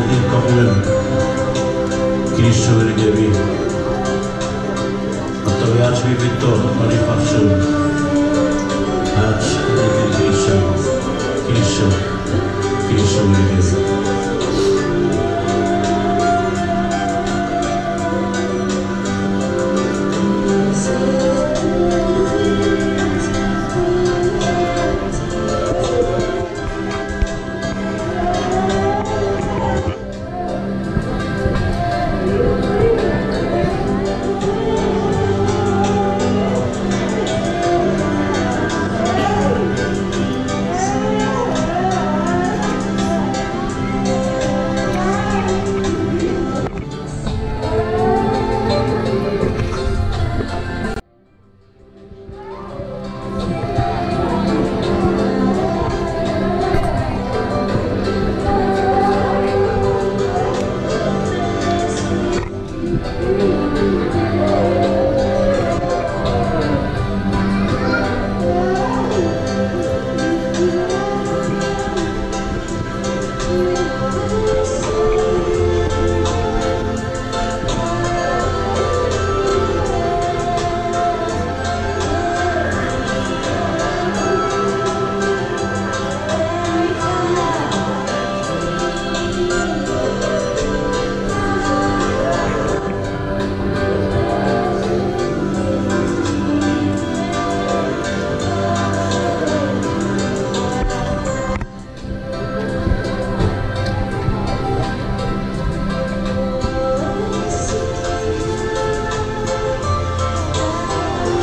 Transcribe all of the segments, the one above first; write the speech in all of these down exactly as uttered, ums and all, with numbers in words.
Kapungen, kinisou ngenikemi. Atami ach mi feito non ei fansoun. Ach mi kinisou, kinisou, kinisou ngenikemi.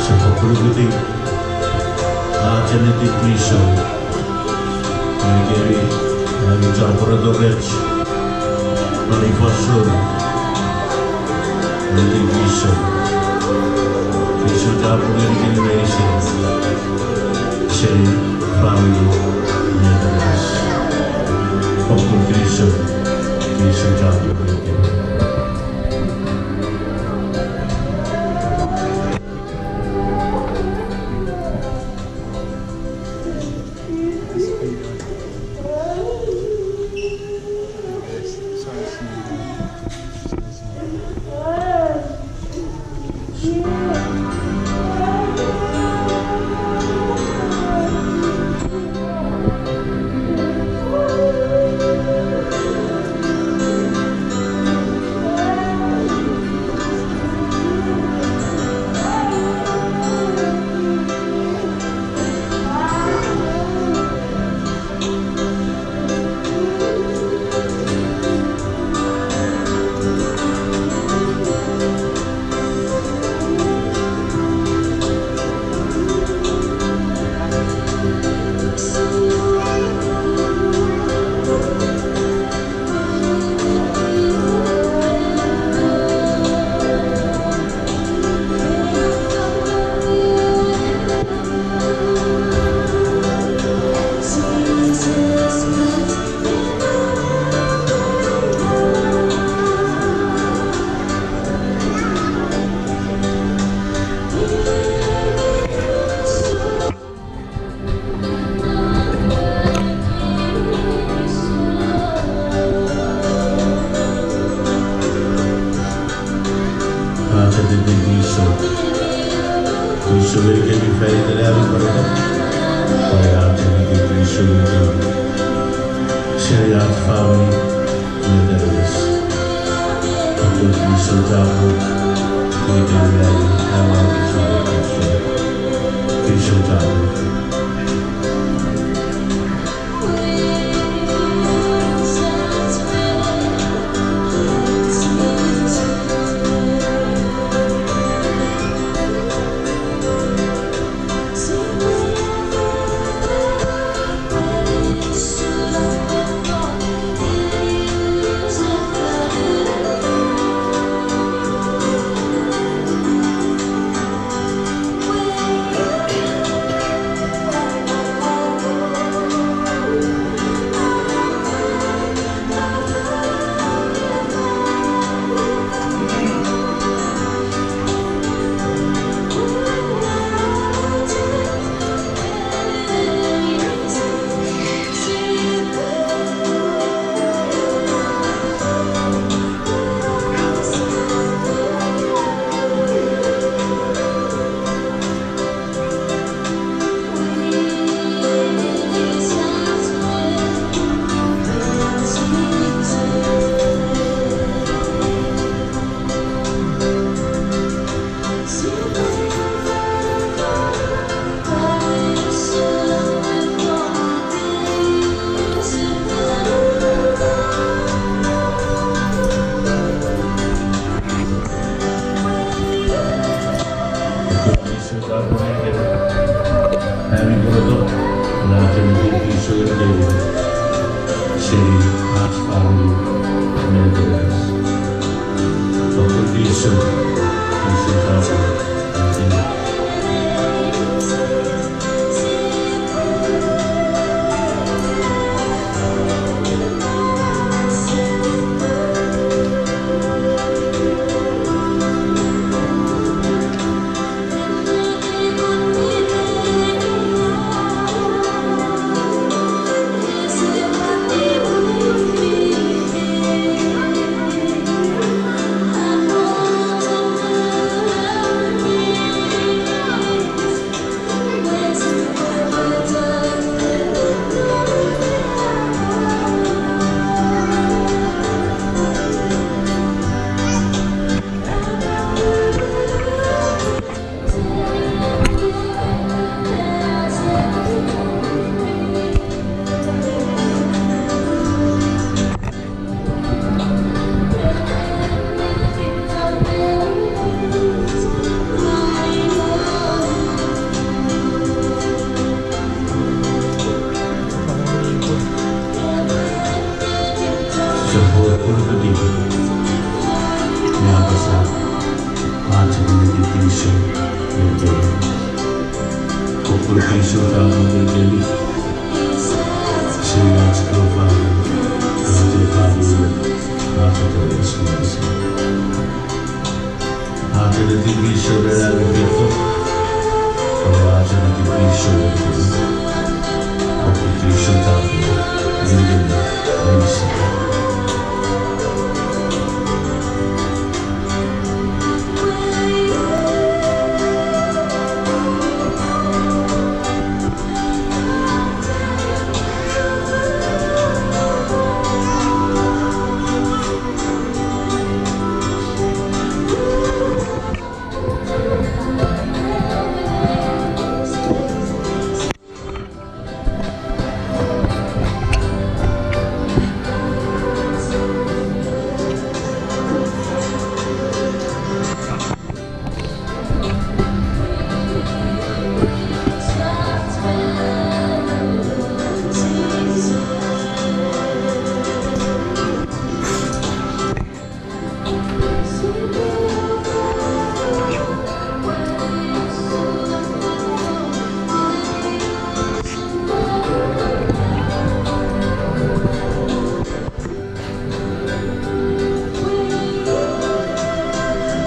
Sipwe pulukutiw ach ennetin kinisou ngenikemi ami chon pworato rech non ei fansoun. Ennetin kinisou. Kinisou chapur ngenikemi meinisin. Seni famini Netherlands. Fokkun kinisou, kinisou chapur ngenikemi. Ach ennetin kinisou. Kinisou ngenikemi fan iten ami pwarata. Pwe ach ennetin kinisou ngenikemi seni ach famini Netherlands. Fokkun kinisou chapur ngenikemi ami aua kinisou. Kinisou chapur. Ami pwarato, na chok mi kinisou ngeni seni ach famini America. Pokiten kinisou, kinisou chapur. Sipwe purpeti ne apasa ach ennetin kinisou ngeni. Kopwe kinisou chapur ngeni seni ach kewe famini, ach kewe famini, ach kewe famini. Ach ennetin kinisou ren ami feito, o ach ennetin kinisou ren ami feito. Kopwe kinisou chapur ngeni, ngeni seni.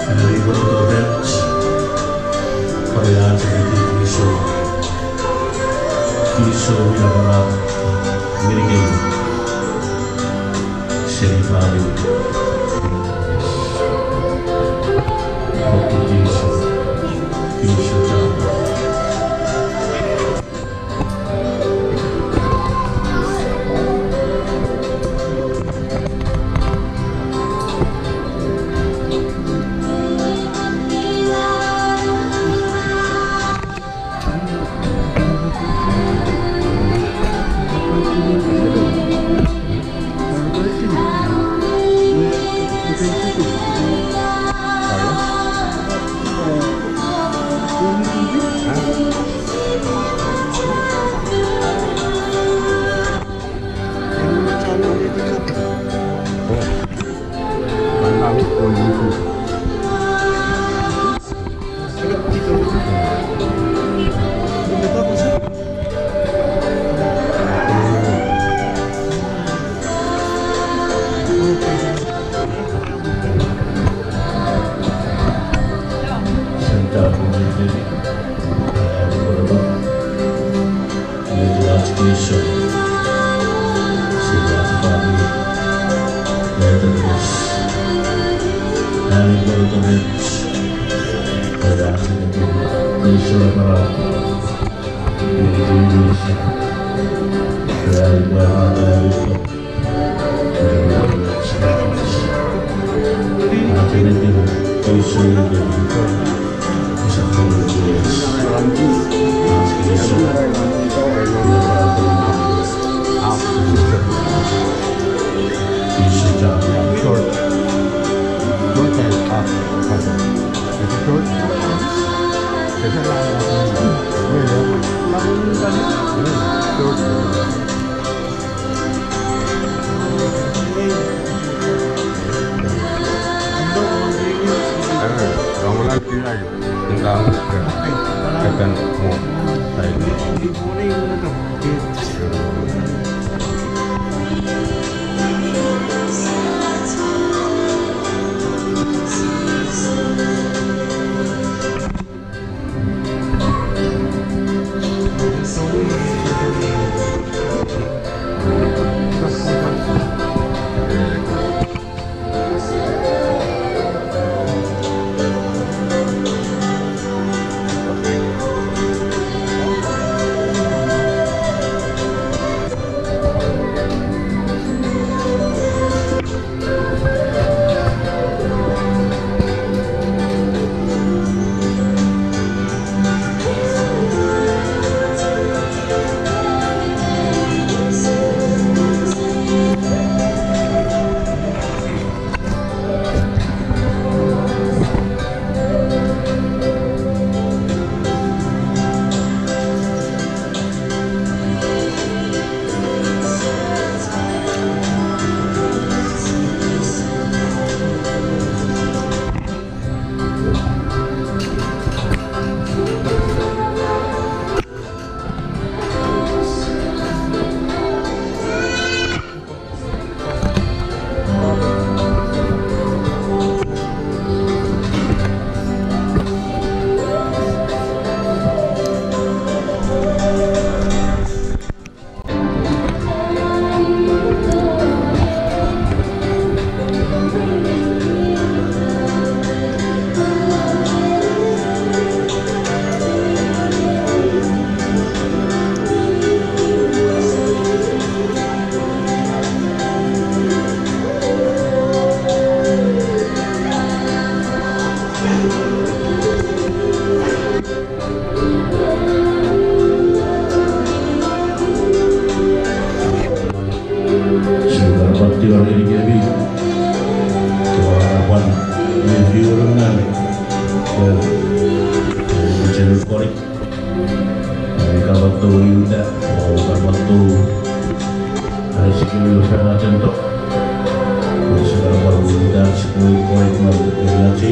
Ami pwarato, pwan ach ennetin kinisou. Kinisou mi napanap ngeni seni famini. Kinisou, kinisou chapur. Short. Short and up. Is it short? Sipwe pwan tingor ngenikemi, ua pwan mefi urungan, eh, chenu konik. Ami ka pwan tou uta, ua ka pwan tou, eh, sikemi ua pwan aten tok. Ua sika pwan uta sikemi konik non enachi.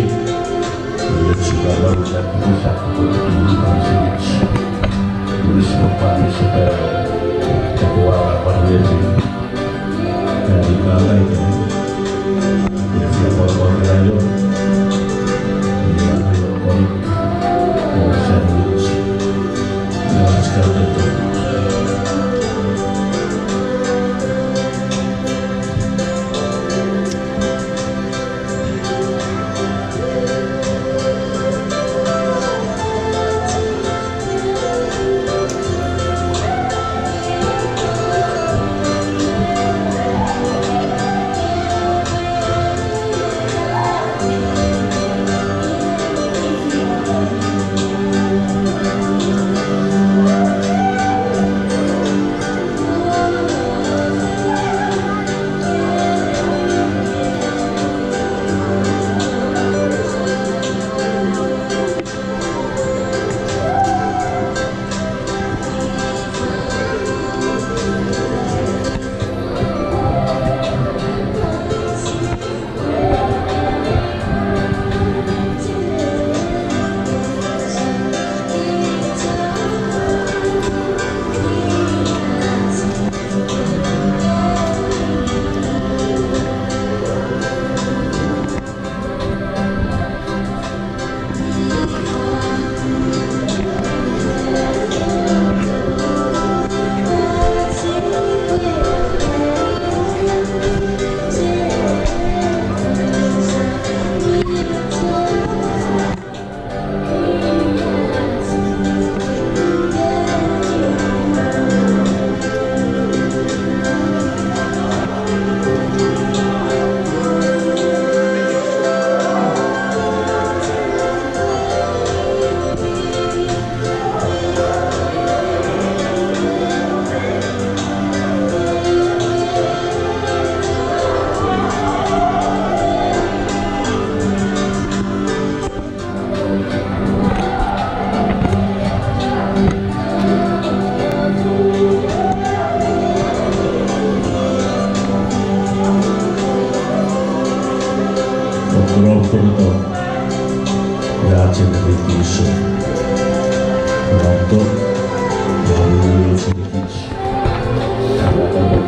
Kich.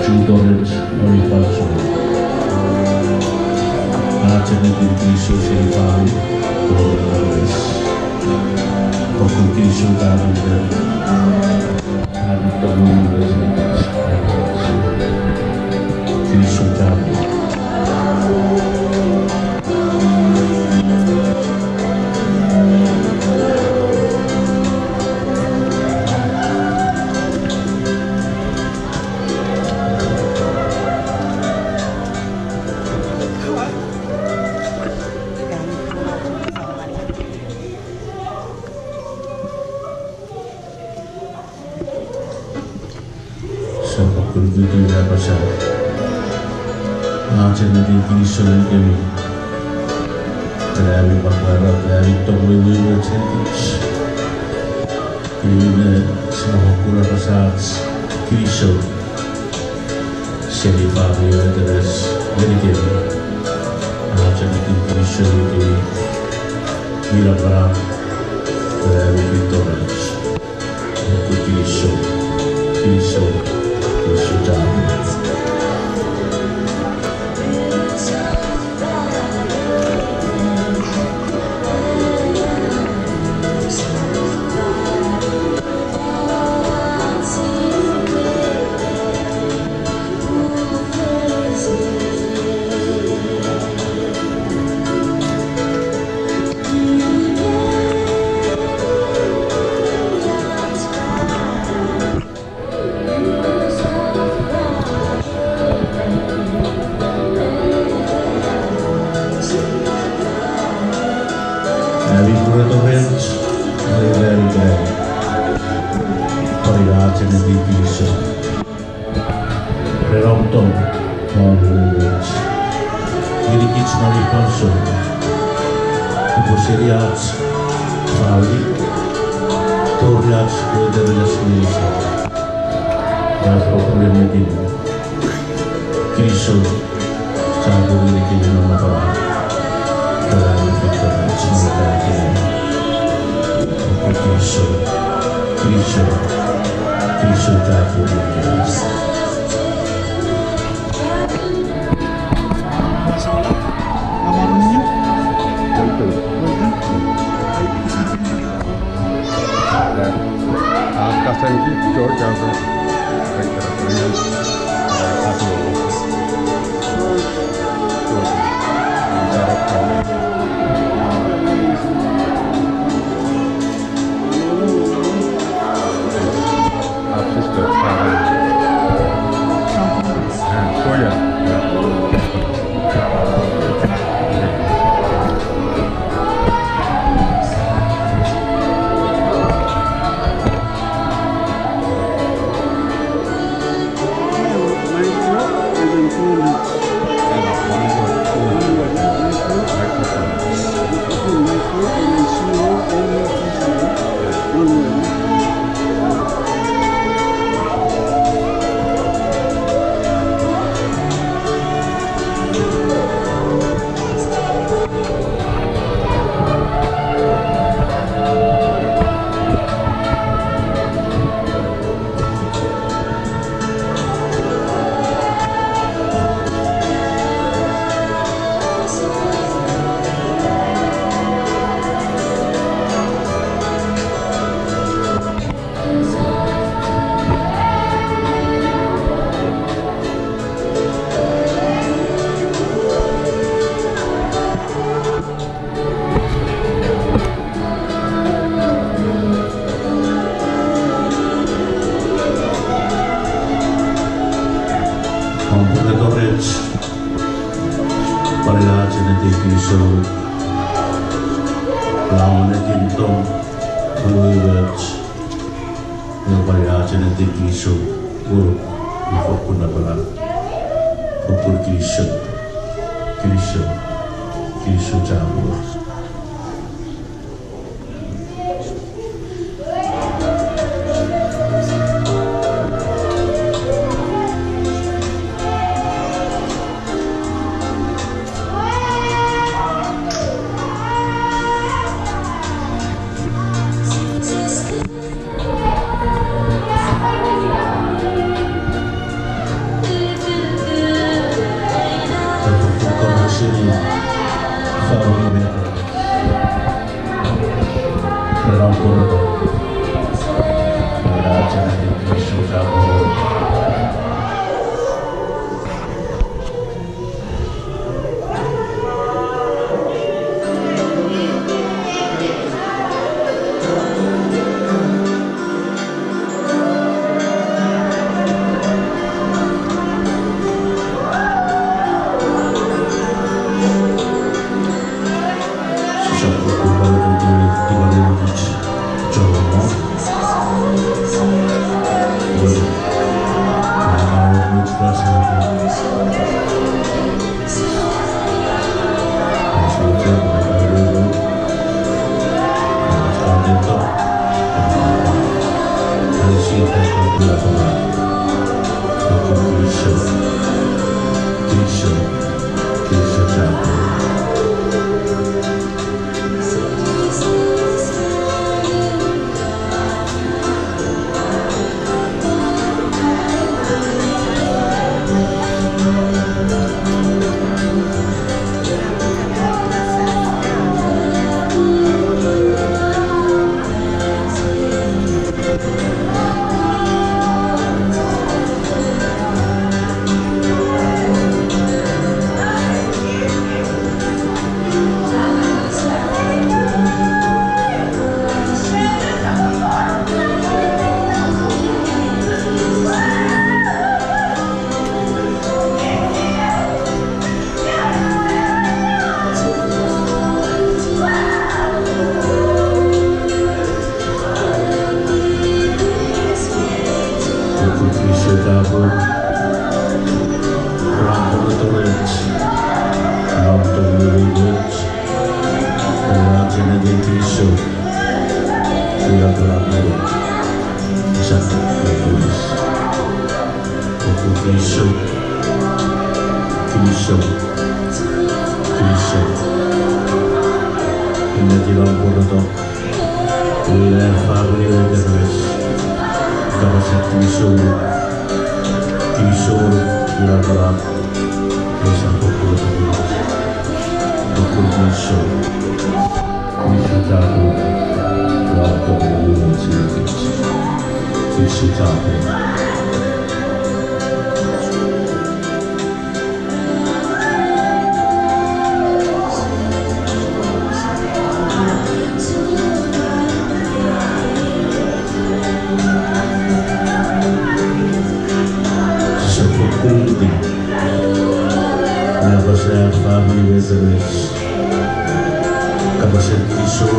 Chutorech, nori fansoun. Ach ennetin kinisou seni famini, Lord, fokkun kinisou chapur. Kinisou chapur. Sipwe fokkun tutu ne apasa, ach ennetin kinisou ngenikemi, ren ami pwarata, ren ami tong me umoumoch ngenikich. Iwe sipwe fokkun apasa ach kinisou seni famini me teres ngenikemi. Ach ennetin kinisou ngenikemi, mi napanap, ren ami kinisou. Kinisou, kinisou, kinisou chapur. Ami puratoch, ami puratoch, pwan ach ennetin kinisou. Ren om tong, om umoumoch ngenikich non ei fansoun. Upwe seni ach famini, tori ach puratoch ngenikich. Ach puratoch ngenikich. Kinisou chapur ngenikemi non napanap. Ren ami puratoch ngenikemi. Kinisou, kinisou, kinisou chapur ngenikemi. Om puratoch, pwan ach ennetin kinisou, ren om ennetin tong, umoumoch, nge pwan ach ennetin kinisou, ngonuk, nge fokkun napanap, fokkun kinisou, kinisou, kinisou chapur. Kinisou. Kinisou. Kinisou. Ennetin om pwonuetok. Ule famini we teres. Kapasen kinisou. Kinisou. Ina karam. Esa pwonuetok. Pwokun kinisou. Kinisou chapur. Ua pwokun kinisou. Kinisou chapur. Sisap fokkun uti. Nge apasa famini me teres. Kapasen kinisou.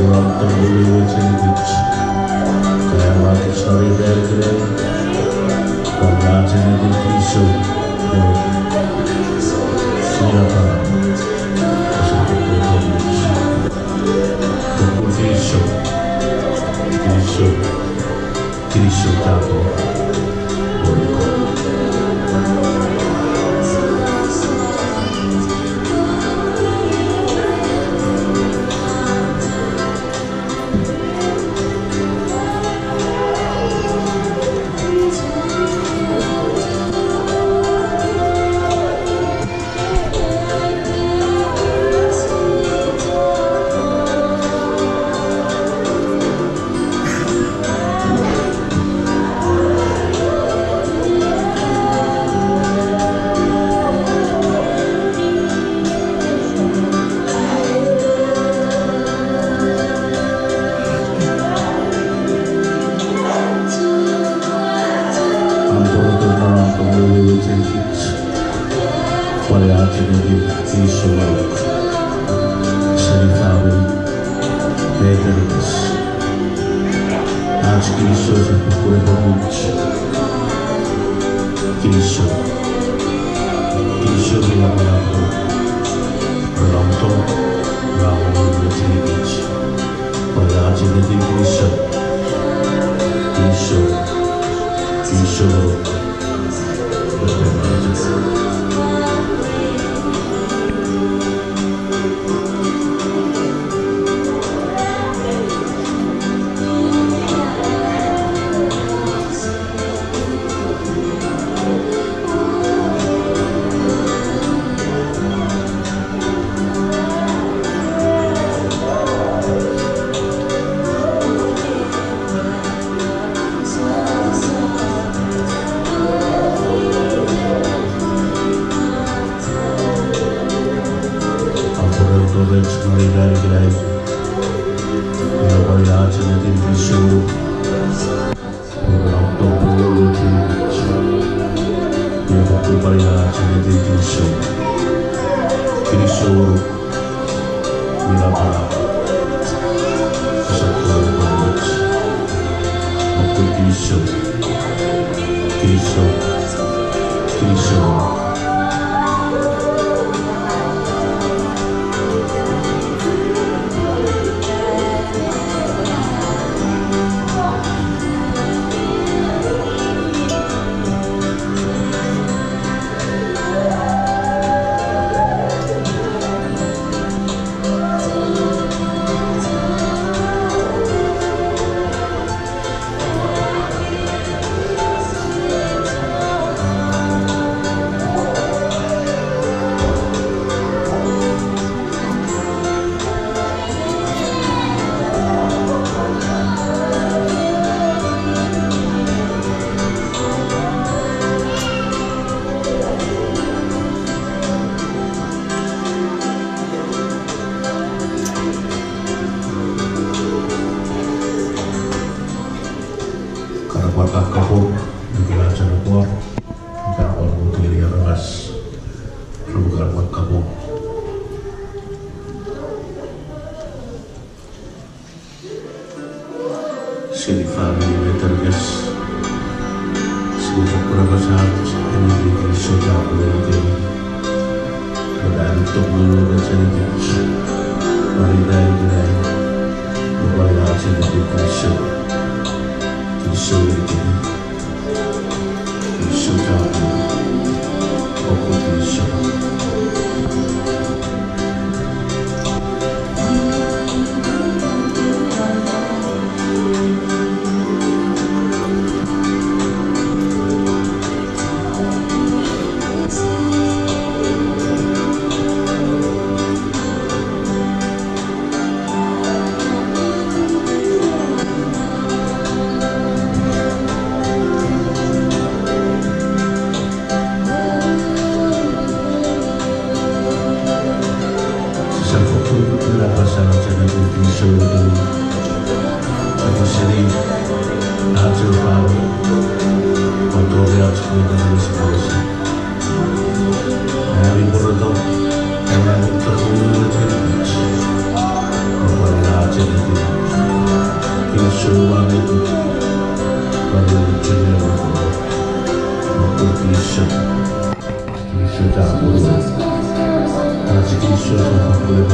Ua tongeni wechenikich. Kae ua kich nori ren kinen. Ua chenikich kinisou. Ina pa. Kinisou. Kinisou. Kinisou chapur. Pwal ach ennetin kinisou seni famini me teres. Ach kinisou seni pwokun ewe mwich. Kinisou. Kinisou mi napanap. Ren om tong, ren om tong me teres. Pwal ach ennetin kinisou. Kinisou. Kinisou. Kinisou. Kinisou. Kinisou. Kana pwan kakkapong, nukila chana pwan, kana pwan mutili aramas, rumu kana pwan kapong. Seni famini me terekas, seni kapuna pasach, eni mi kinisou chapur ngeni kemi. Pwe ami tongeni ach seni kich. Pwan ina ikenai, pwe pwan ina ach seni kinisou. Kinisou ngeni kemi. Sisap fokkun ina apasa ach seni kinisou ngeni kemi. Sipwe seni ach seni famini, pwan tori ach seni famini. Ami poroto, ami tongeni ach seni kich. Pwan ina ach seni kich. Kinisou ngeni kich. Pwan ina ach seni kich. Pwan kinisou. Kinisou chapur. Ach kinisou chapur.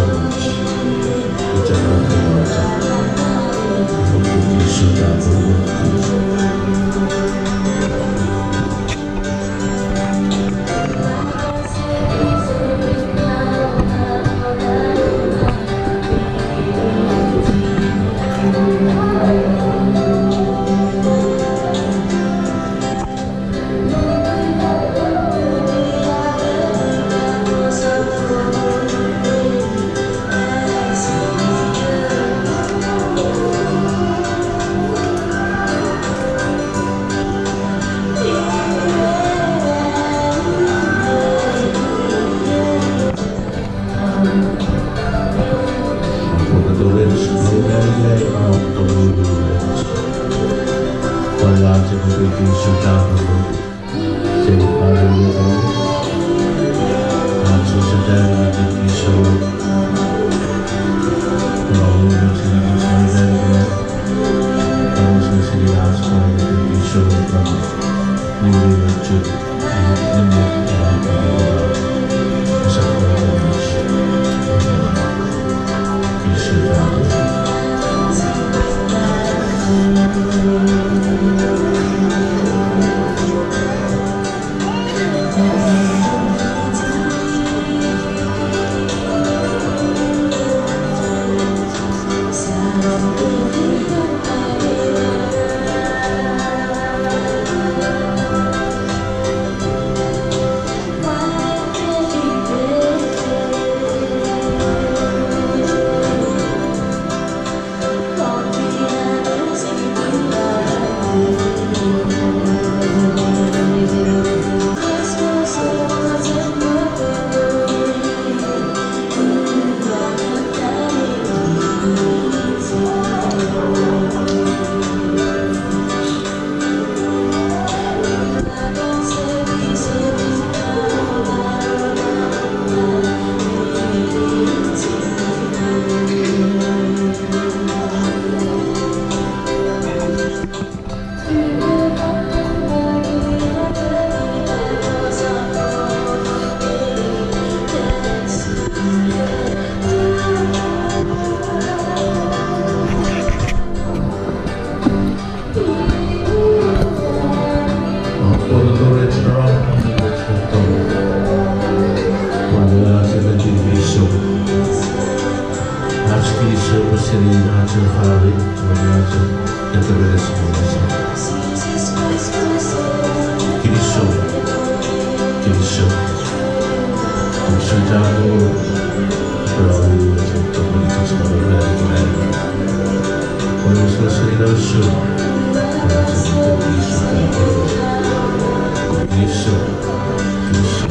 Kinisou chapur. Kinisou. Kinisou. Kinisou chapur. Pura ulu chapur. Pura ulu chapur. Pura ulu chapur. Pura ulu chapur. Kinisou. Kinisou.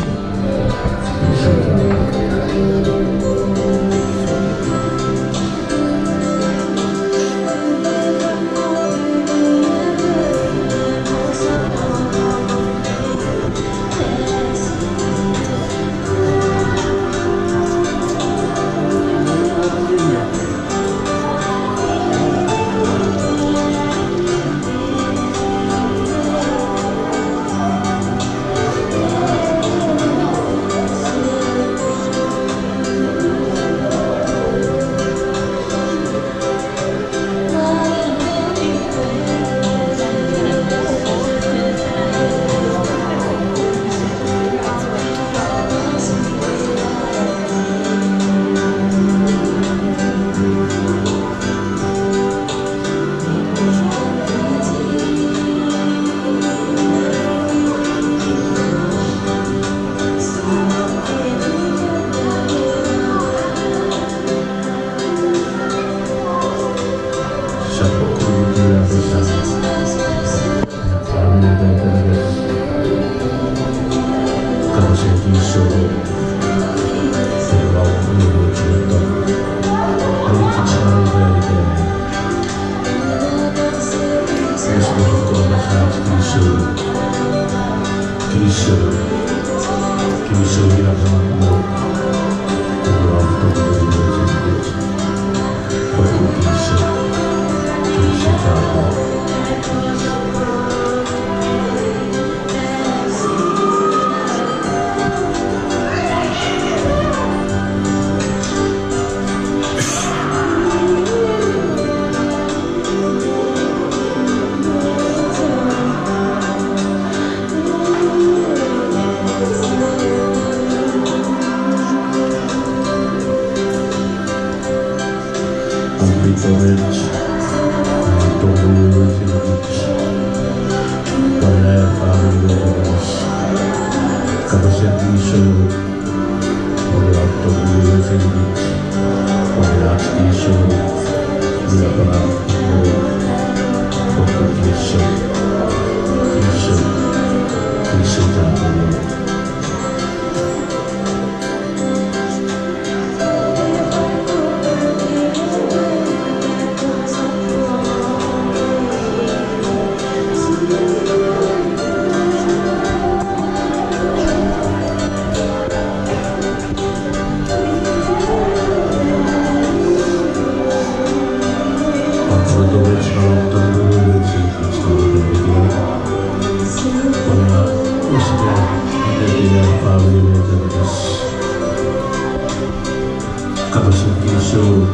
Kapasen kinisou.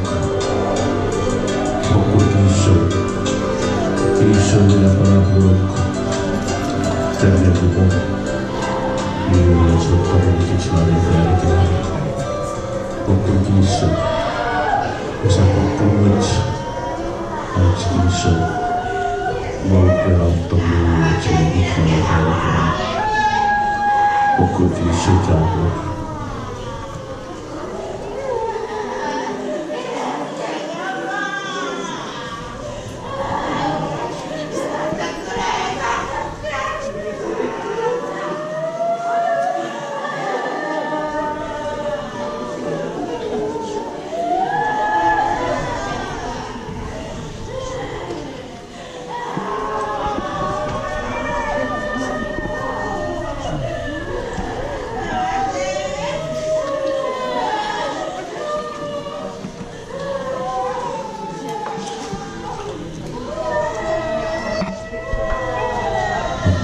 Fokkun kinisou. Kinisou ina panapunuk. Thank you, people. Iwe, so, fokkun kinisou. Fokkun kinisou. Esa fokkun wet. Ach kinisou. Mo kera fokkun wet. Fokkun kinisou chapur.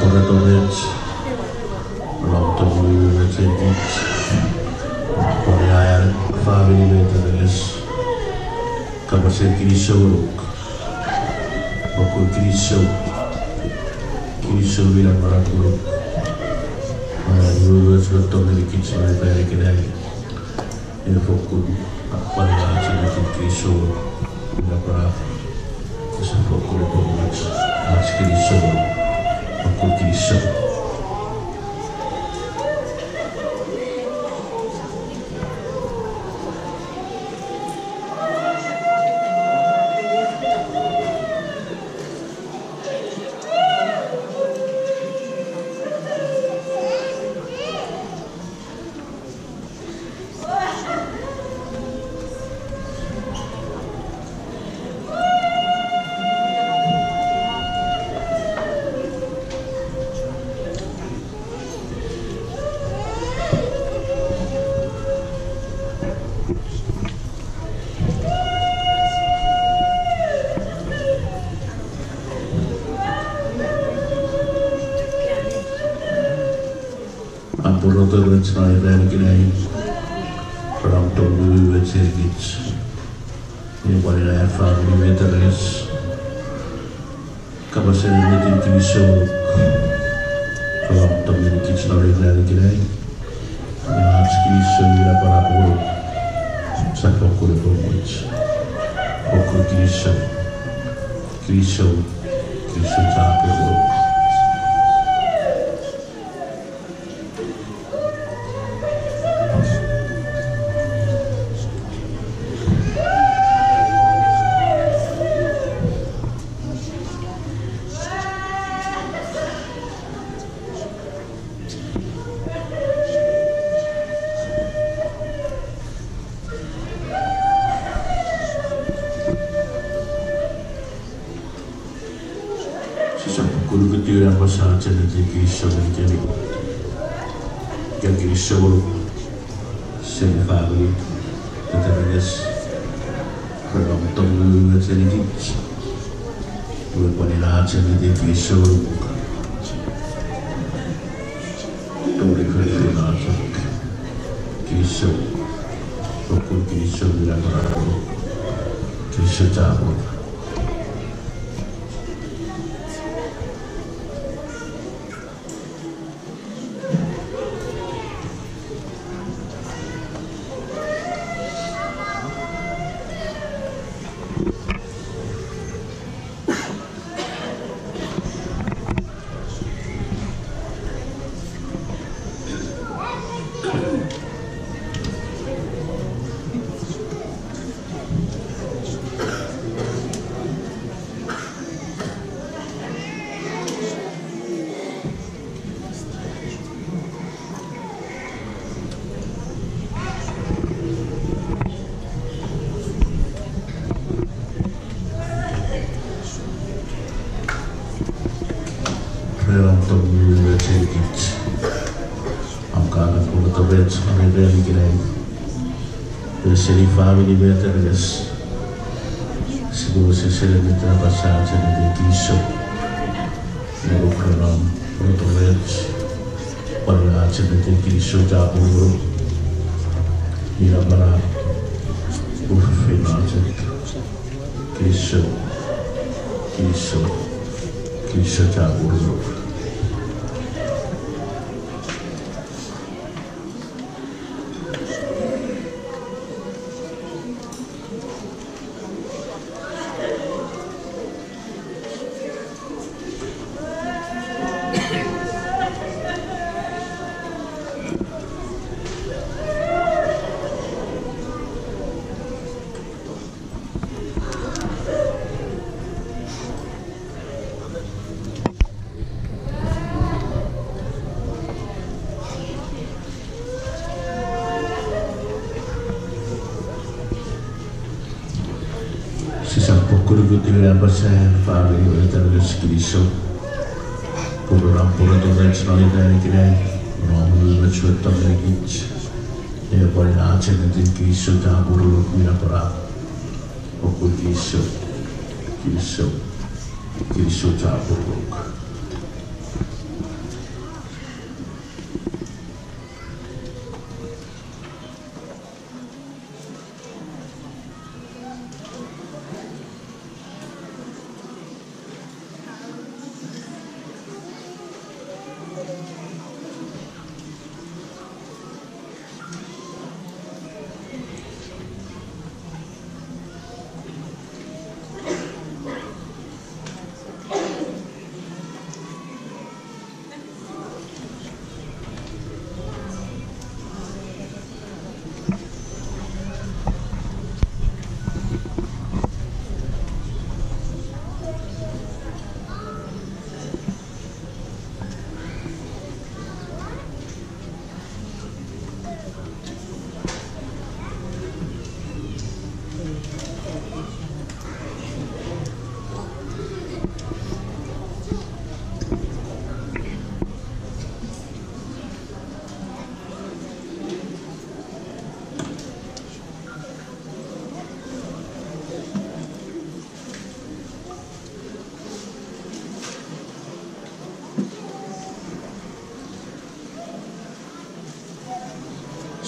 Pore torech, ram tomi rechekich, pore aia famini me terenes, kapasen kinisou ngonuk, fokkun kinisou, kinisou ina panapunuk, ina rech me tongeni kich me panikinai. Ina fokkun, pwan ina chok kinisou, ina panapunuk. Sipwe fokkun epwe much ach kinisou, fokkun kinisou. Am pworoto rech non ei ran ikenai, ren om tongeni weweiti ngenikich, epwe pwan ina famini meteres, kapasen ennetin kinisou, ren om tongeni kich non ei ran ikenai, ina ach kinisou mi napanap ngonuk, sap fokkun epwe much, fokkun kinisou, kinisou, kinisou chapur ngonuk. Sisap fokkun ukutiw ne apasa ach ennetin kinisou ngenikemi. Ika kinisou ngonuk seni famini, teterenes, ren om tongeni weweiti ngenikich, iwe pwan ina ach ennetin kinisou ngonuk. Tori feinfeino chok. Kinisou. Fokkun kinisou mi napanap. Kinisou chapur. Ren om tongeni weweiti ngenikich, am kana pworoto rech non ei ran ikenai, seni famini meteres, sipwe wesewesen ennetin apasa ach ennetin kinisou. Nge ren om pworoto rech, pwan ina ach ennetin kinisou chapur ngonuk. Mi napanap, tori feinfeino chok. Kinisou, kinisou, kinisou chapur ngonuk. Sisap fokkun ukutiw ne apasa famini meteres kinisou. Pwe ren om pworoto rech non ei ran ikenai, ren om weweiti ngenikich, epwe pwan ina ach ennetin kinisou chapur ngonuk mi napanap. Fokkun kinisou, kinisou, kinisou chapur ngonuk.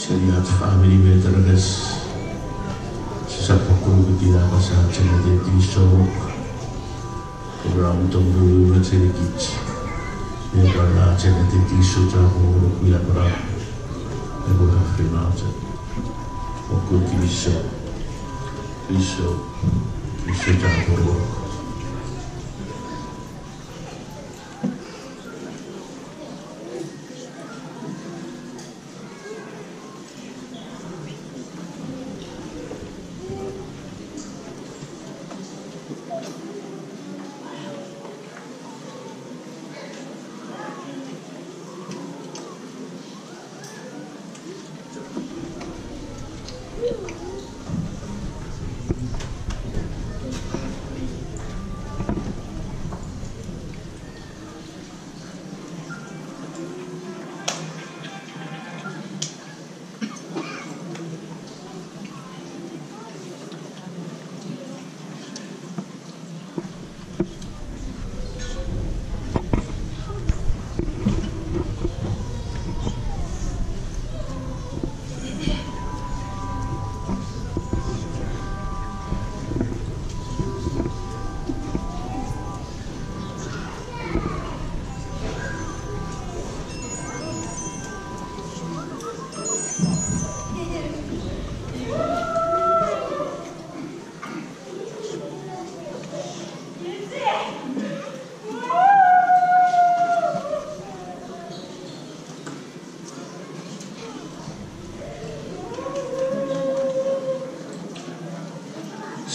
Seni ach famini me terekas, sisap fokkun ukutiw ne apasa ach ennetin kinisou, pwe ra mo tong me wewe ngenikich, me pwan ach ennetin kinisou chapur ngonuk mi napanap, epwe feinfeino chok. Fokkun kinisou, kinisou, kinisou chapur ngonuk.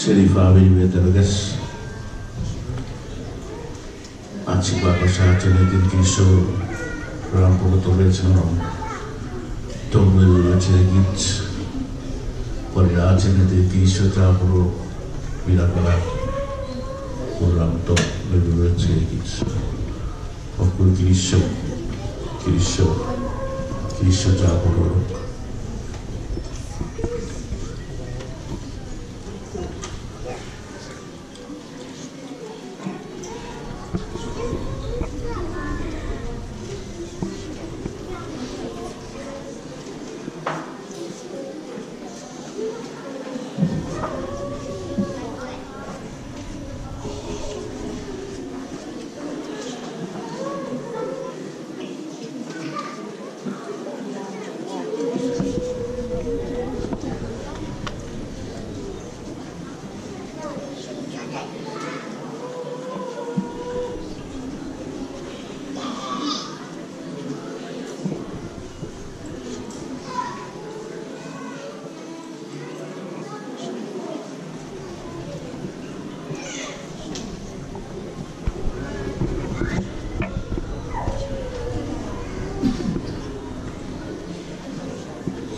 Seni famini me terekas, ach sipwe apasa ach ennetin kinisou, ren an pwokuturech non om tong me wewe ngenikich, pwan ach ennetin kinisou chapur ngonuk mi napanap, pwe ra mo tong me wewe ngenikich. Fokkun kinisou, kinisou, kinisou chapur ngonuk.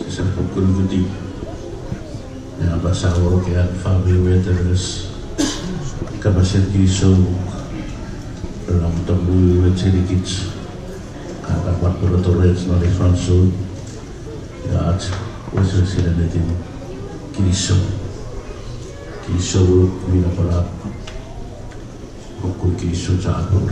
Sisap fokkun ukutiw ne apasa ngonuk an famini me terekas kapasen kinisou, ren an tong me wewe ngenikich, ach sipwe pwan pwokuturech non ei fansoun, ach wesewesen ennetin kinisou, kinisou ngonuk mi napanap, fokkun kinisou chapur.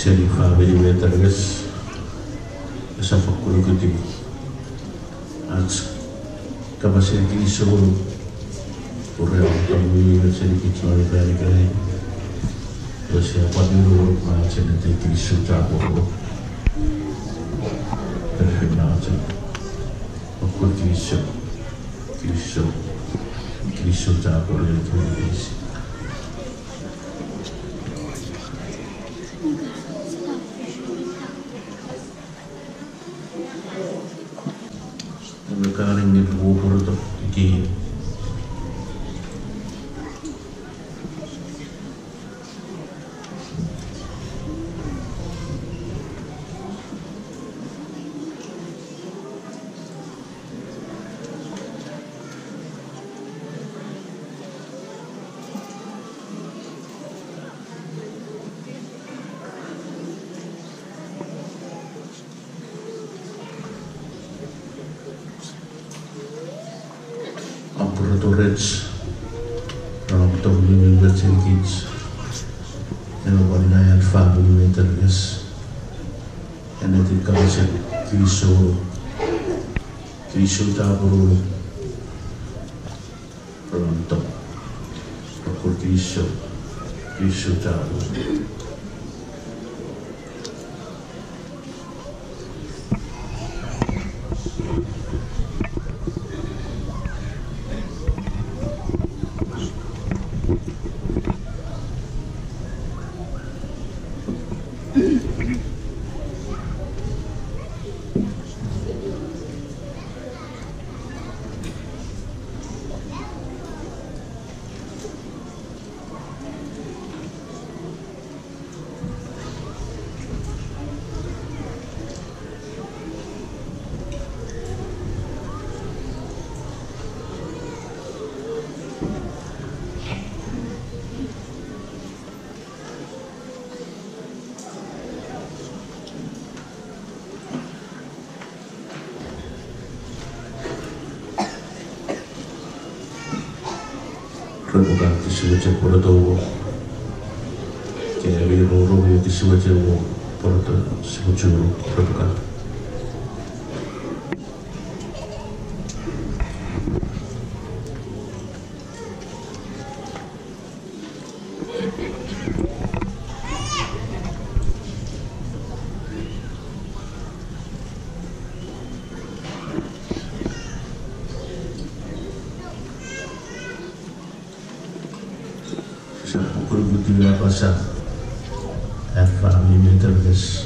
Seni famini me terekas, sisap fokkun ukutiw ach kapasen kinisou ngonuk, pwe ren an tong me wewe ngenikich non ei ran ikenai, pwe sia pwan nongonuk me ach ennetin kinisou chapur ngonuk, feinfeino chok. Fokkun kinisou, kinisou, kinisou chapur ngonuk. rech, ren om tong mi wewechin kich, ewe pwan ina an famini me terekas, ennetin kapasen kinisou, kinisou chapur, ren om tong, pokun kinisou, kinisou chapur. Repwe kan kisiwoche pworato, ke ami roro, kisiwoche pworato, sipwe churi, repwe kan. Sisap pokun kuti apasa, an famini me terekas,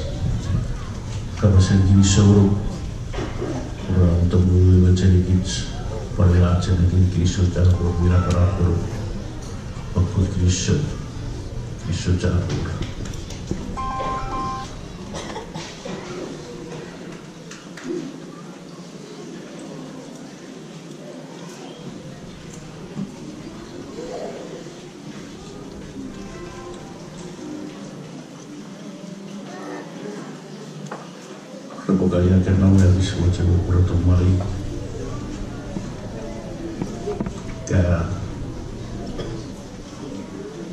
kapasen kinisou, ren om tong mi wewechin kich, pwan ina ach ennetin kinisou chapur mi napanap, pokun kinisou, kinisou chapur. Repwe kan ia kena we kisiwoche pworato mani. Ka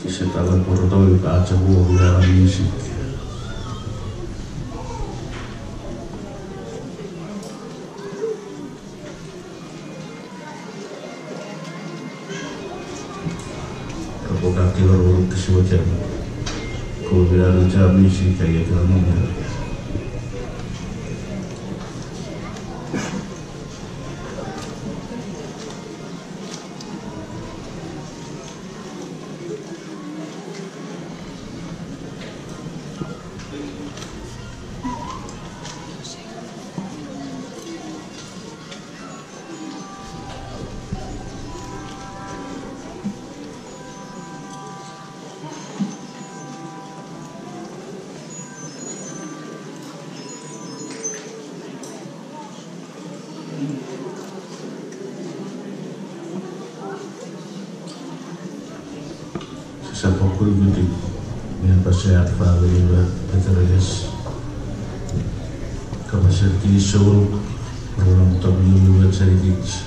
kese tawe pworato ika achomu ika music. Repwe kan tingor ngonuk kisiwoche. Ko mi anucha music ka ia kena moni. Sisap pokun kuti, mi apasa an famini me terekas, kapasen kinisou, ren om tong mi wewechin kich,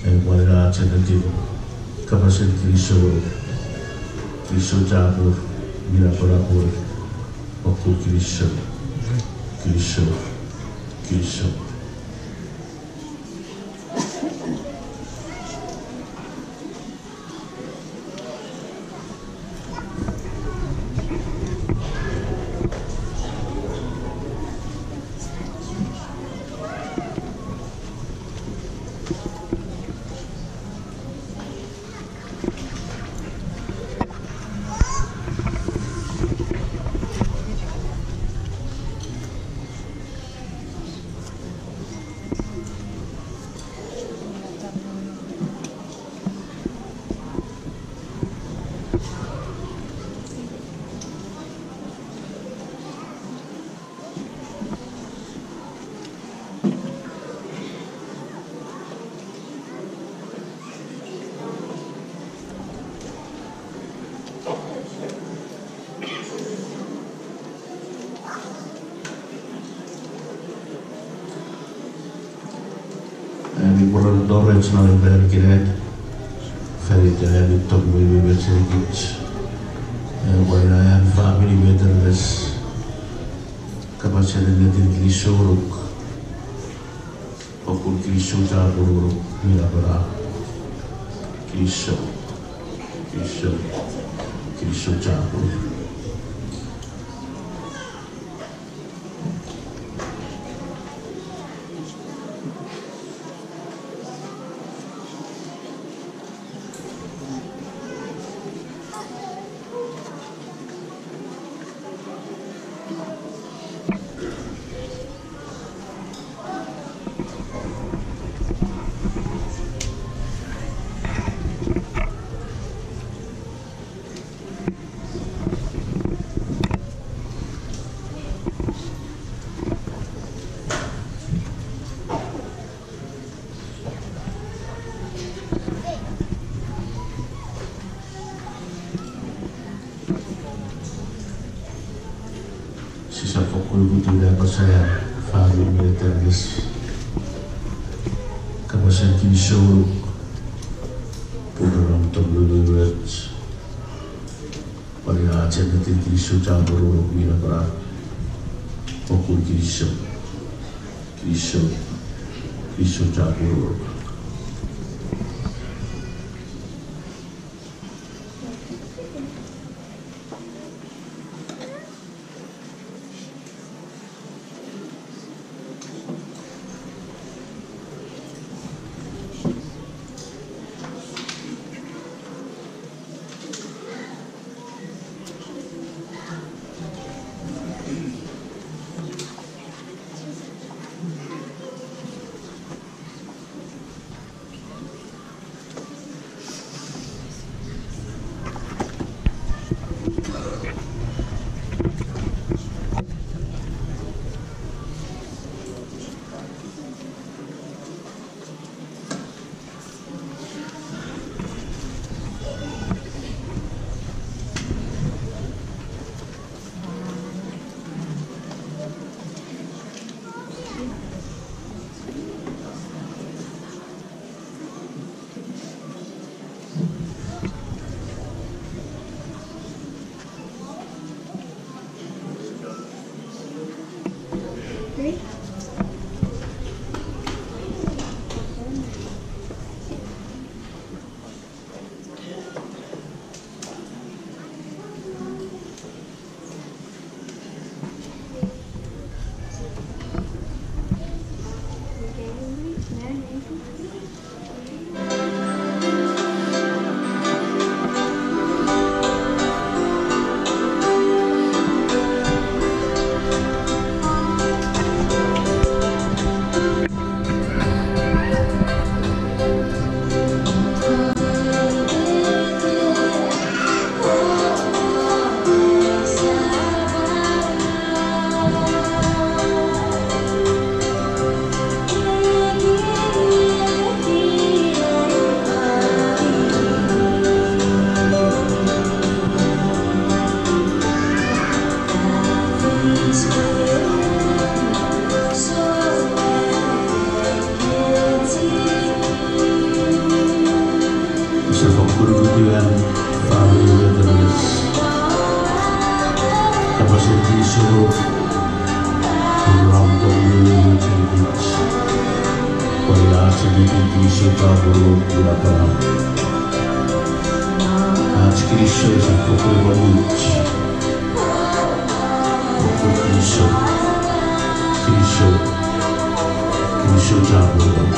e pwan ina ach ennetin, kapasen kinisou, kinisou chapur mi napanap, pokun kinisou, kinisou, kinisou. Ami pworato rech non ei ran ikenai, Ita ami tong me me me chenikich. Eh, pwan ina an famini me tereles. Kapasen ennetin kinisou ngonuk. Fokkun kinisou chapur ngonuk mi napanap. Kinisou. Kinisou. Kinisou chapur. Sisap fokkun ukutiw ne apasa fan iten tereles. Kapasen kinisou ngonuk. Pun ren om tong me me mech. Pwan ina ach ennetin kinisou chapur ngonuk mi napanap. Fokkun kinisou. Kinisou. Kinisou chapur ngonuk. Sisap fokkun ukutiw fan iten tereles. Kapasen kinisou ngonuk. Pun ren om tong me me mech chenikich. Pwan ina ach ennetin kinisou chapur ngonuk mi napanap. Ach kinisou sisap fokkun pwan much. Fokkun kinisou. Kinisou. Kinisou chapur ngonuk.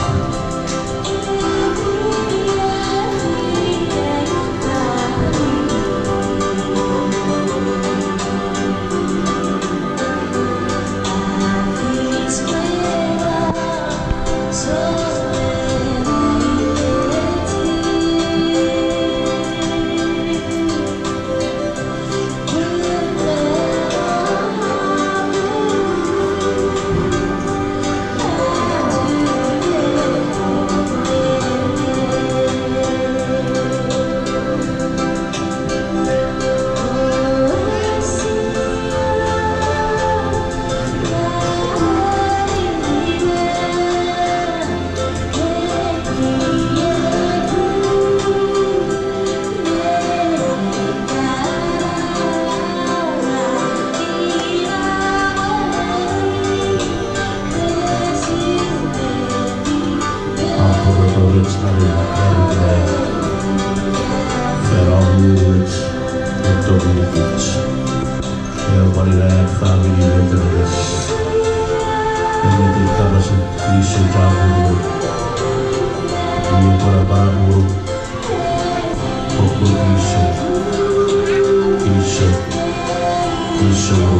Kich. Ewe pwan ina famini me teretes. Ennetin kapasen kinisou chapur. Iwe pwan apanapunuk. Fokkun kinisou. Kinisou. Kinisou.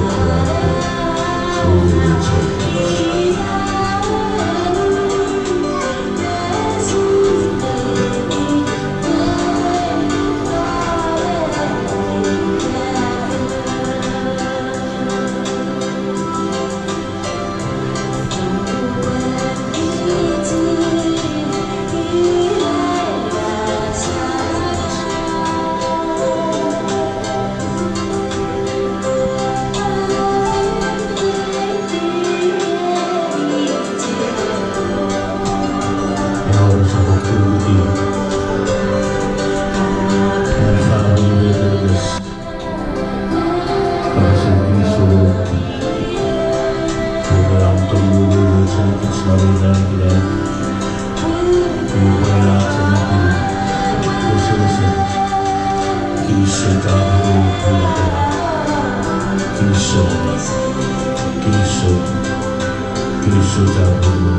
Kinisou, kinisou, kinisou chapur.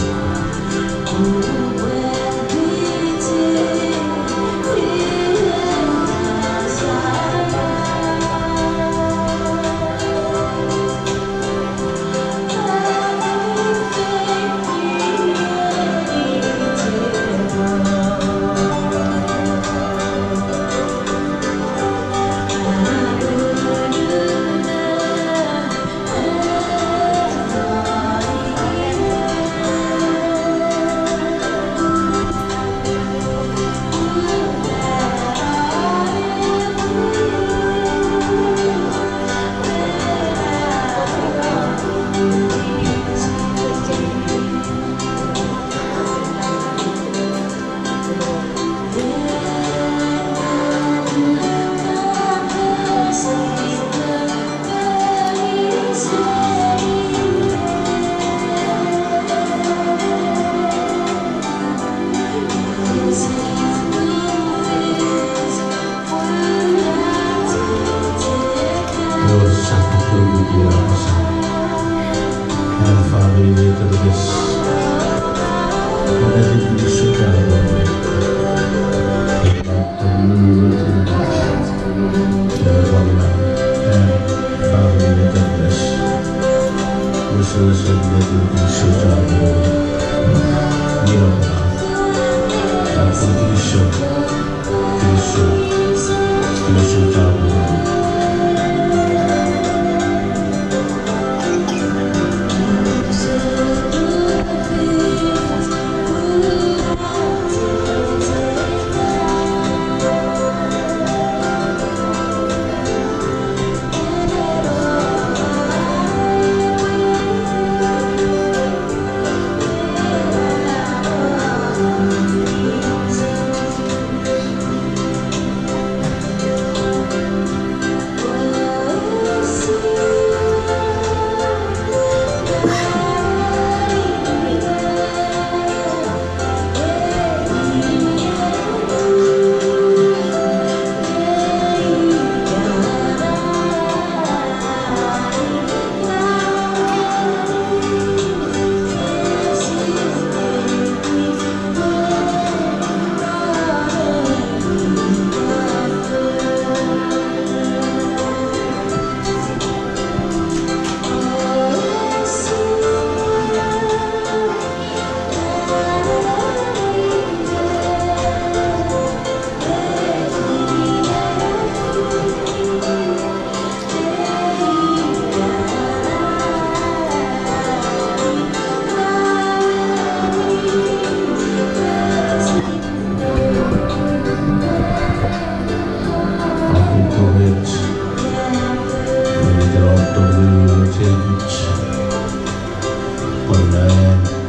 Pwan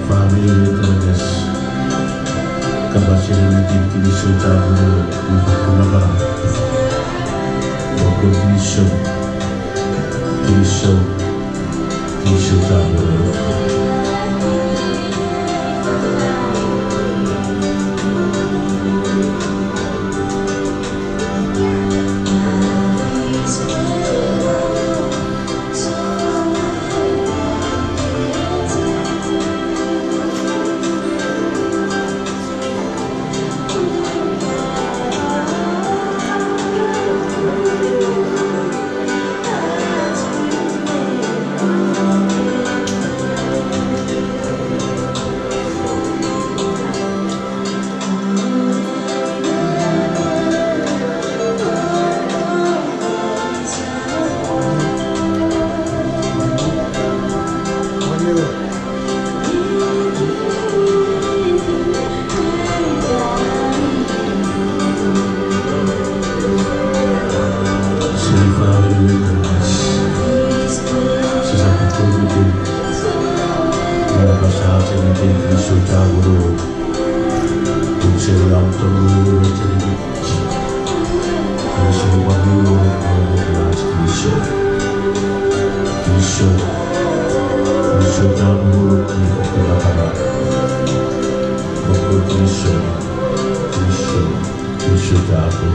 famini me teretes. Kapasen ennetin kinisou chapur, mi fokkun napanap. Fokkun kinisou, kinisou, kinisou chapur. Kinisou chapur, kinisou chapur, kinisou chapur, kinisou chapur, kinisou chapur, kinisou chapur, kinisou chapur.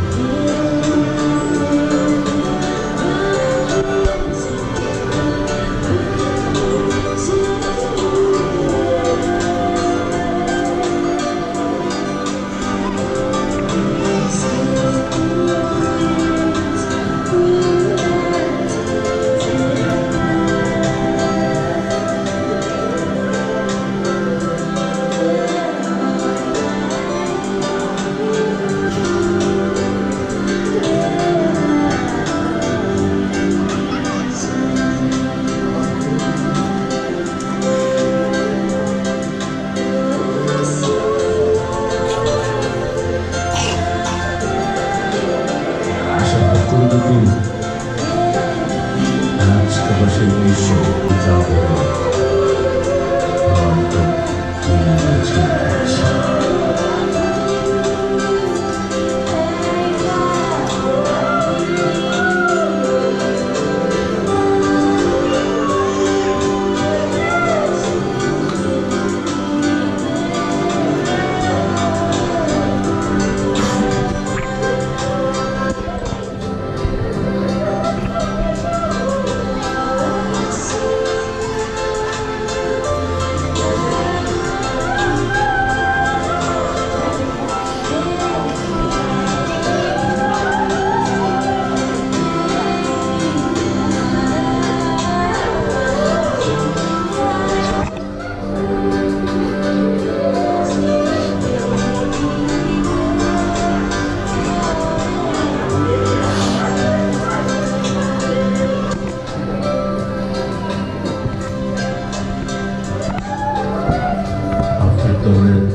After the red,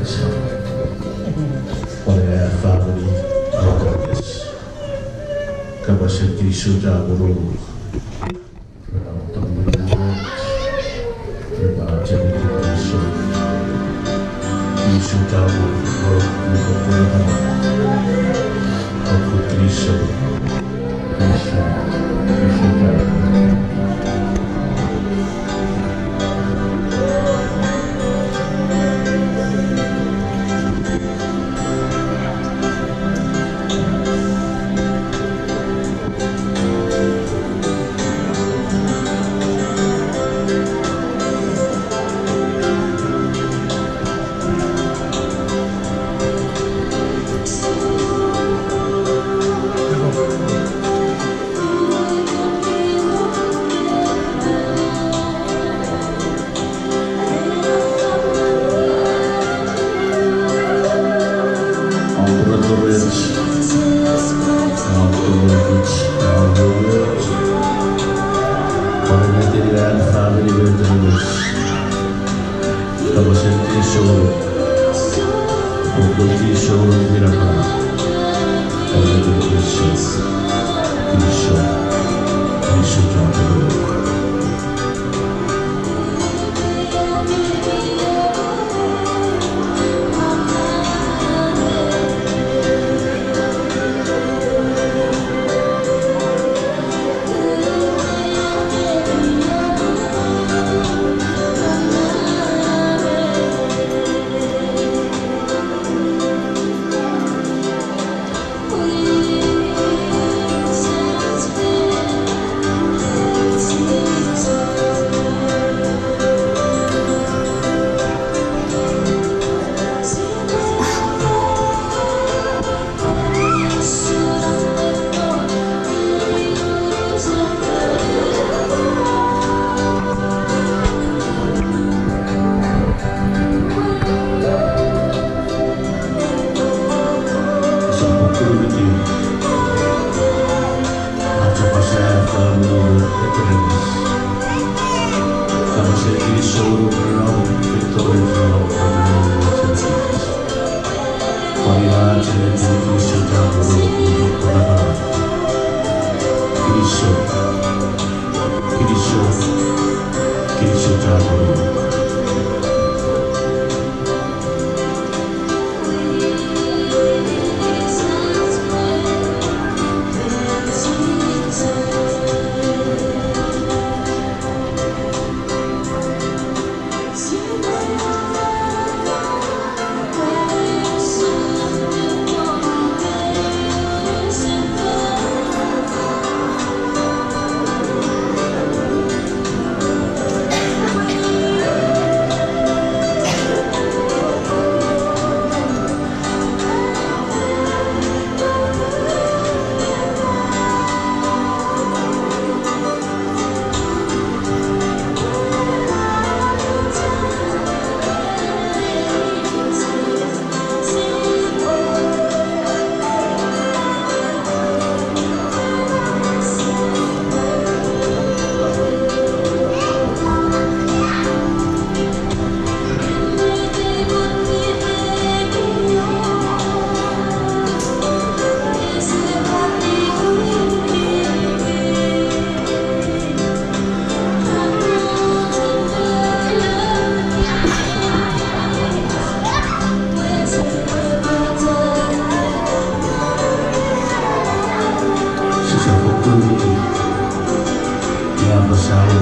pwan family, kapasen kinisou chapur. Kapasen kinisou. Kinisou, kinisou, kinisou, kinisou chapur.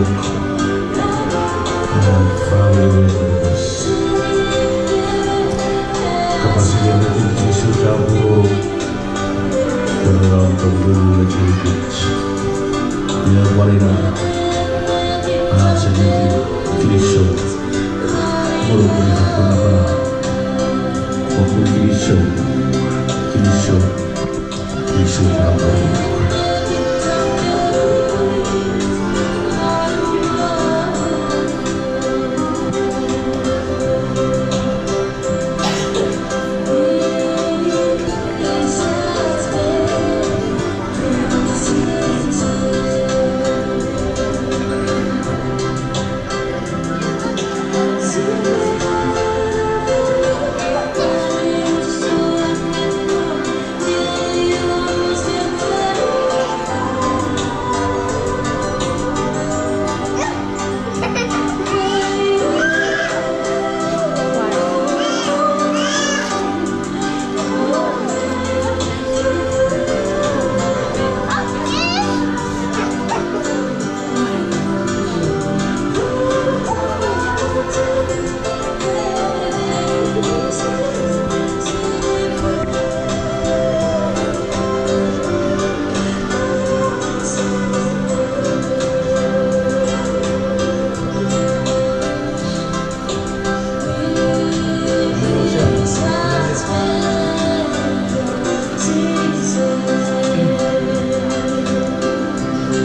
An famini we, kapasen ennetin kinisou chapur, pwe ren an tong ngunun me chinikich. Ina pwan ina ach ennetin kinisou. Ngonuk mi fokkun napanap. Fokkun kinisou, kinisou, kinisou chapur.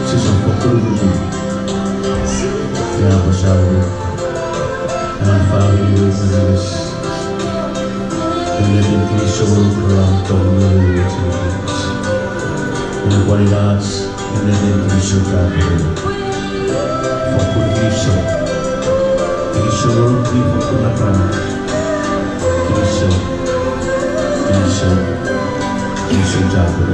Sise fokkun nuku. Ina pwe sa uruk. An famini we, ennetin kinisou ren an tong ngunun me chinikich. Ina pwan ina ach ennetin kinisou chapur. Fokkun kinisou. Kinisou ngonuk mi fokkun napanap. Kinisou. Kinisou. Kinisou chapur.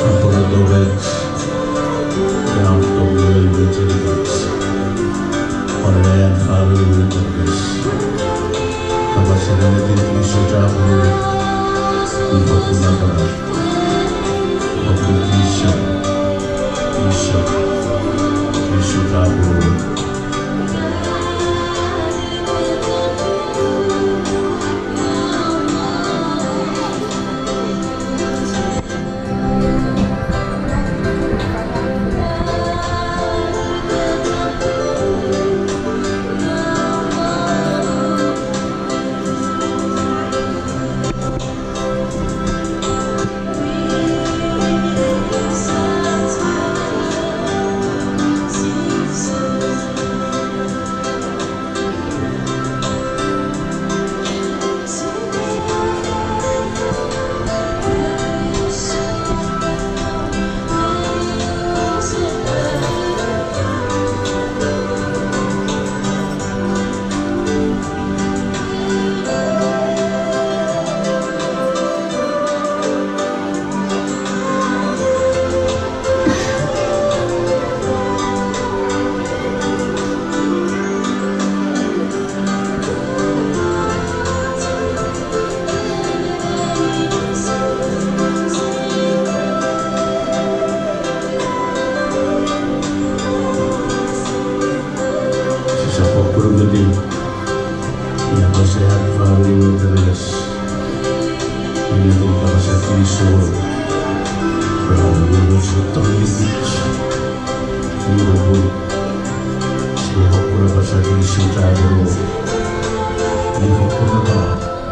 Aporoto rech, ina an tong ngunun me chinikich. Pwan ina an famini we, kapasen ennetin kinisou chapur. Mi fokkun napanap. Fokkun kinisou. Kinisou. Kinisou chapur. Yes. Iwe mi kapasen kinisou. Iwe mi kapasen kinisou. Iwe mi kapasen kinisou. Iwe mi kapasen kinisou. Iwe mi kapasen kinisou.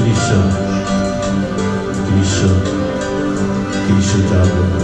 Kinisou, kinisou, kinisou chapur.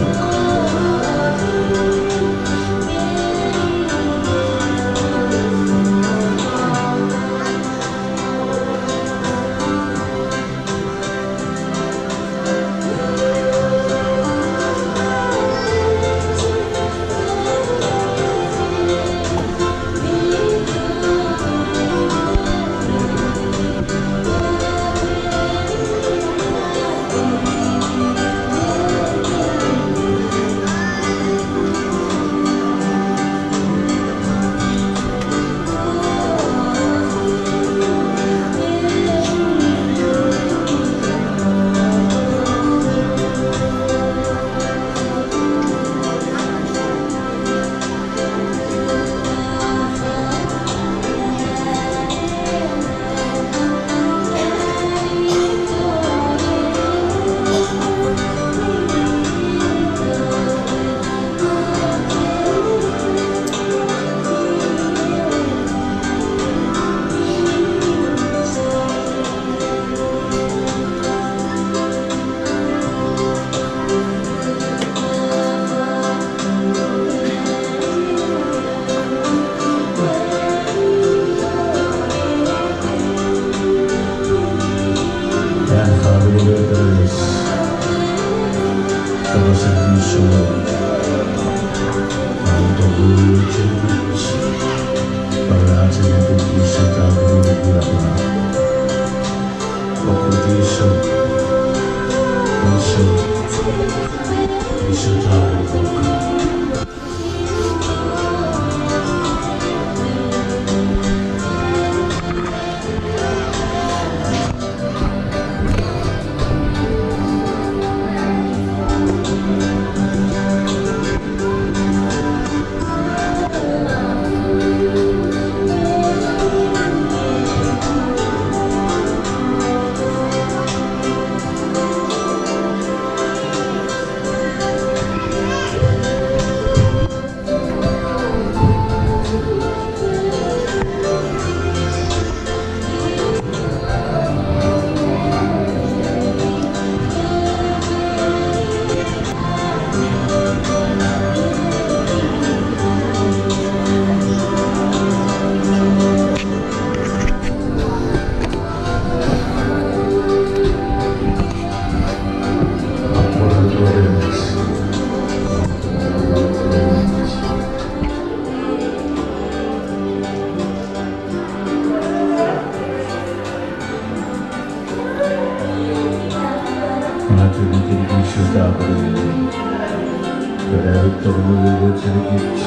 Ren ami tong me nge chirikich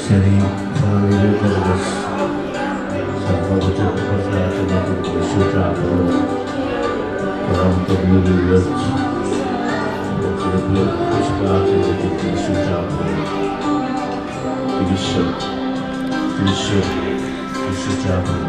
seni famini kapas. Sa pwan chok pasa chok isi chapur. Ren ami tong me nge chirikich seni famini kapas. Kinisou, kinisou, kinisou chapur.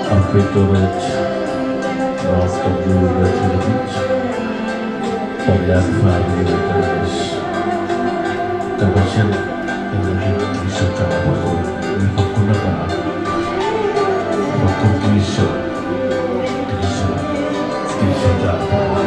Apetoret, Ralph W. Retinovich, Paulus Fabio Retinovich, Kapasen, Enrique Isotapos, Nifokunaka, Rokon Kiso, Kiso, Kiso Tapos.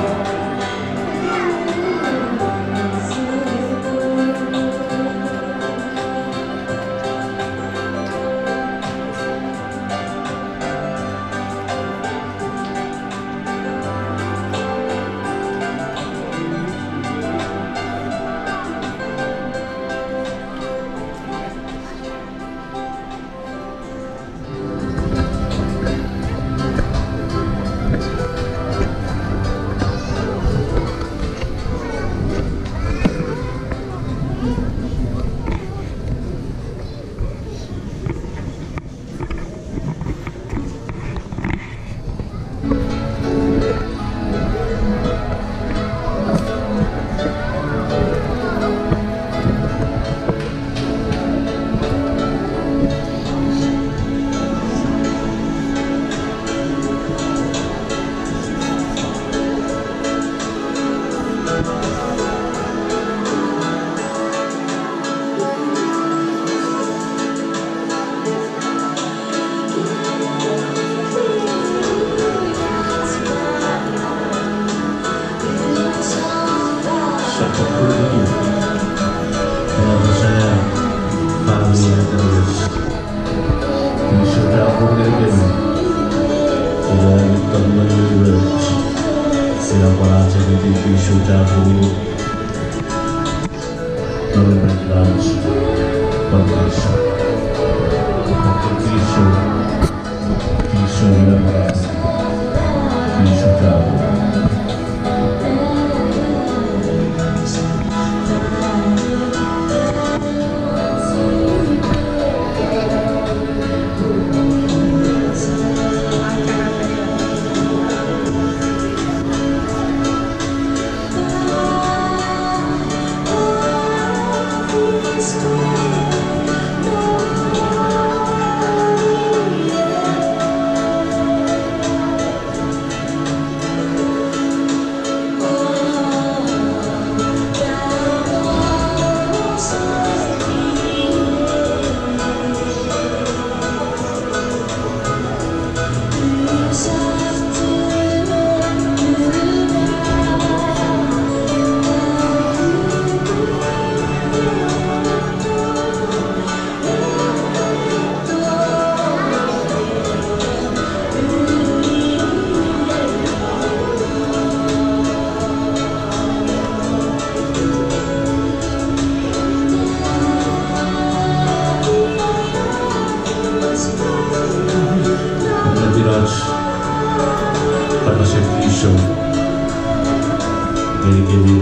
Seni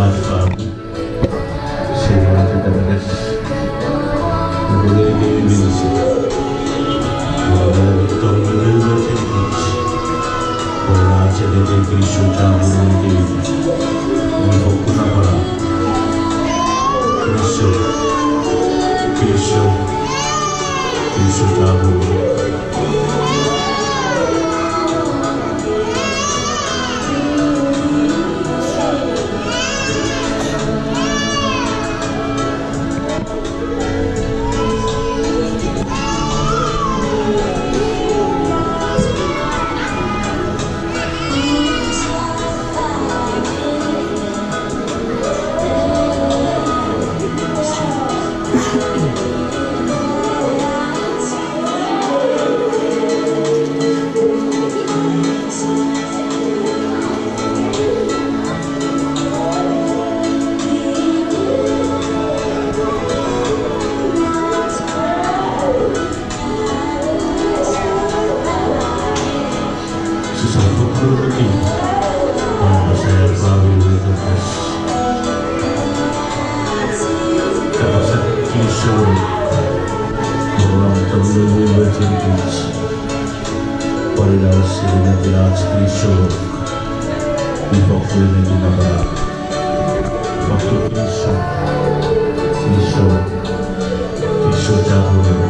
ach famini, seni ach kapas, seni ngeni kemi meinisin. Ua tong me nge ua chenikich. Ua ach ennetin kinisou chapur ngeni kemi. Ua fokkun napanap. Kinisou. Kinisou. Kinisou chapur. Sisap fokkun ruki. Pwan apasa ach famini we kapas. Kapas kinisou. Ua tong me nge ua chenikich. Pwan ina seni ngeni ach kinisou. Ua fokkun ennetin napanap. Ua fokkun kinisou. Kinisou. Kinisou chapur.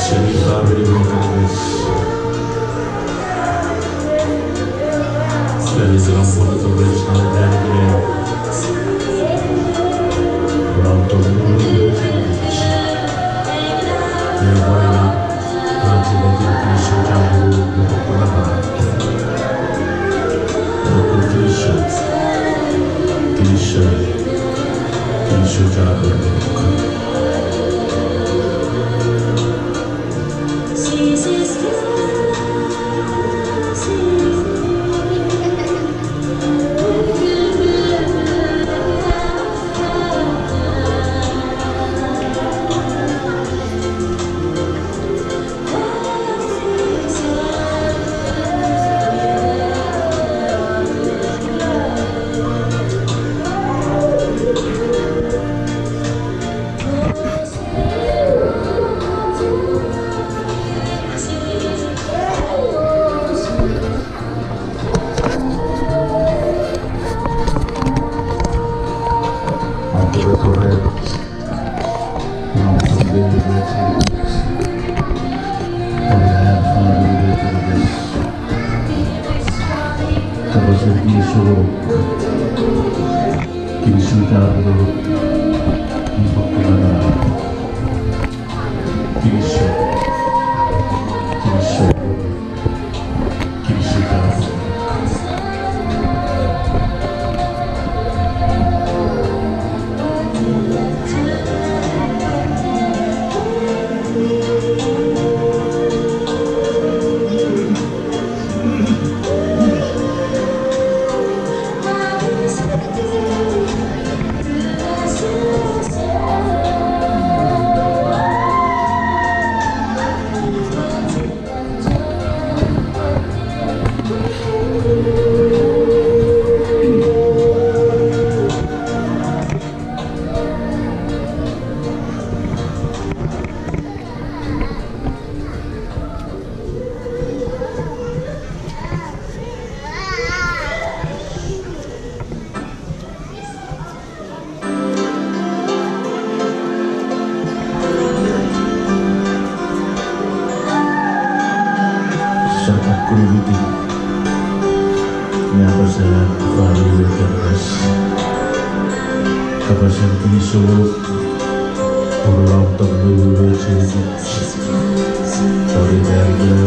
Seni famini we kapas. Seni seni pwata to res na tani kene. Ua tong me nge ua chenikich. Ua pwan ina ach ennetin kinisou chapur. Ua fokkun napanap. Ua fokkun kinisou. Kinisou. Kinisou chapur. Kinisou chapur, mi fokkun manau. Kinisou. Kinisou. Kinisou chapur. Sa akkunukuti ne apasa fan iwe kapas. Kapasen kinisou, purulong tong nuwe church. Tori bariya.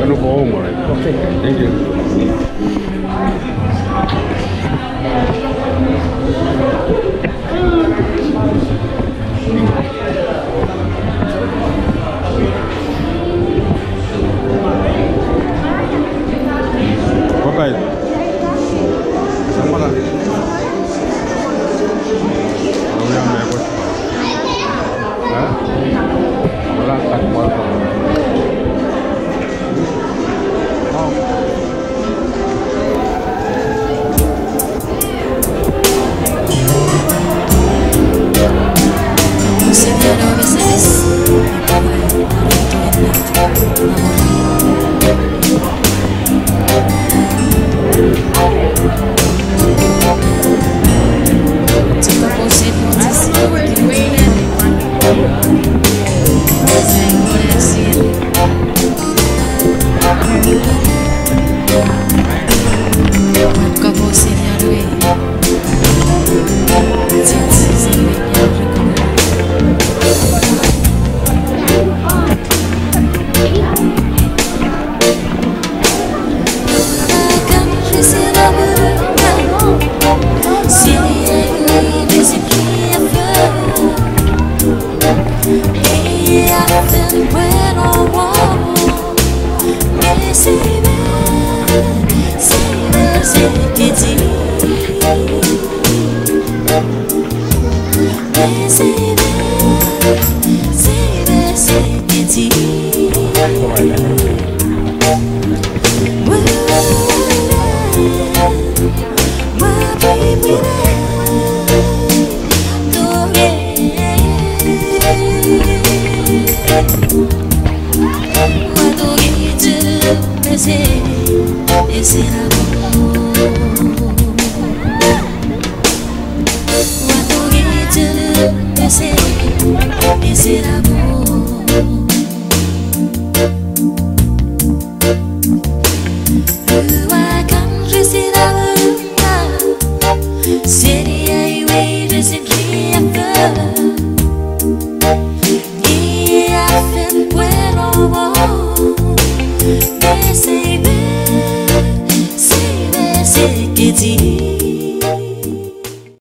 Look over it. Thank you. Bye-bye. Samara. Ora me ko. Ha? Ora tak mo. Oh.